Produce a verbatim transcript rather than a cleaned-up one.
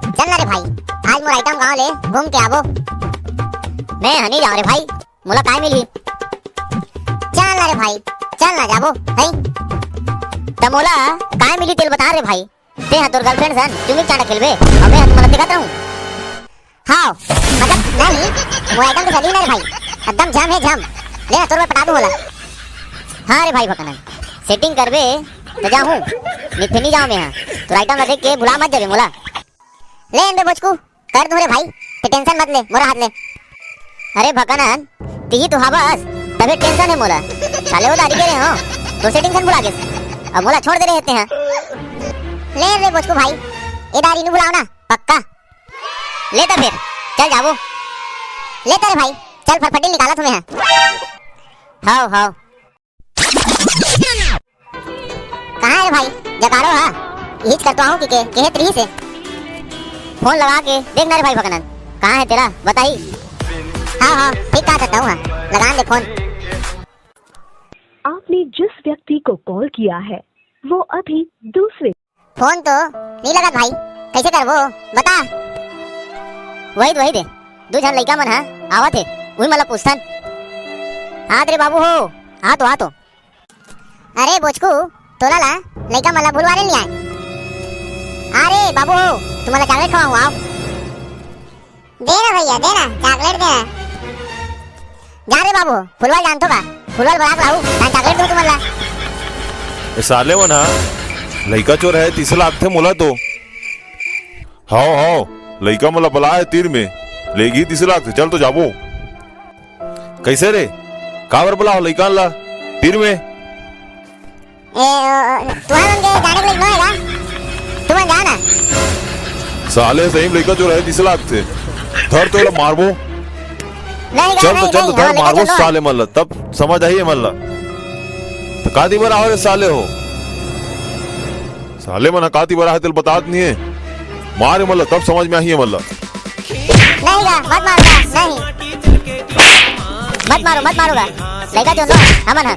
चल ना रे भाई, आज मोर आइटम गांव ले घूम के आबो। मैं हनी जाओ रे भाई, मोला काय मिली? चल ना रे भाई, चल ना जाबो, है? त मोला काय मिली तेल बता रे भाई। ते हा तोर गर्लफ्रेंड सन चुमी चाटा खेलबे, अबे हा तुमन देखत रहूं। हाव, मतलब नहीं, मोर आइटम के शादी ना रे भाई, एकदम झम है झम। ले ना तोर बर पटा दूं होला। हाँ रे भाई भकनन, सेटिंग करबे त जाहूं, निथे नहीं जाओ मैं हा। तोर आइटम ला देख के भुला मत जाबे मोला। ले एन बे बोचकू, कर दूं रे भाई, ते टेंशन मत ले, मोर हाथ ले। अरे भकनन, तिही तो हा बस, तभे टेंशन है मोला। साले वो दारी के रे हो, तो सेटिंग सन भुला गेस। अब मोला छोड़ दे रहे ते हा। ले रे बोचकू भाई, ए दारी नी भुलाओ ना, पक्का। ले त फिर, चल जाबो। ले त रे भाई, चल फटफटी निकालत हूं मैं हा। हाव, हाव। कहाँ है भाई? जगाड़ो हा। इहिच करतो आहूं कि के, केहे त रहिस हे। फोन लगा के देख ना रे भाई भकनन। कहाँ है तेरा? बताही। हाव, हाव, ठीक कहा था, हूँ हा। लगा दे फोन। आपने जिस व्यक्ति को कॉल किया है, वो अभी दूसरे फोन तो नहीं लगत भाई, कैसे करबो? बता। वही दे, वही दे, दू झन लइका मन हा आवत हे, उही मन ला पूछथन। हाँ रे बाबू हो, आ तो, आ तो। अरे बोचकू, तोला ला लइका मन ला भुलवारे नहीं आए। अरे बाबू हो, तुमन ला चॉकलेट खवाहूं, आओ। दे ना भैया, दे ना, चॉकलेट दे ना। जा रे बाबू, फुलवा ल जानथो का? फुलवा ल बलाक लाऊ, तान चॉकलेट दो तुमन ला। ए साले मन हा, लइका चोर है, तीस लाख थे मोला तो। हाव, हाव, लइका मन ला बलाए तीर में, लेगी तीस लाख थे, चल तो जाबो। कैसे रे? काबर बलाओ लइका ला तीर में? ए, ओ, ओ, तुहर मन के जाने के लइक नो हे का? तुमन जा ना। साले सही में लइका चोर है, तीस लाख थे। धर तो ला मारबो। नहीं का, चल तो, नहीं, चल तो, नहीं, धर हाँ, लइका मारबो चोर नो हे। साले मन ला, तब समझ आही मन ला। तो का ती बर आहो रे साले हो? साले मन का ती बर आहे तेल बतात नहीं है। मार मन ला, तब समझ में आही मन ला। नहीं का, मत मारो का, नहीं। मत मारो, मत मारो का। लइका चोर नो हे, हमन हा।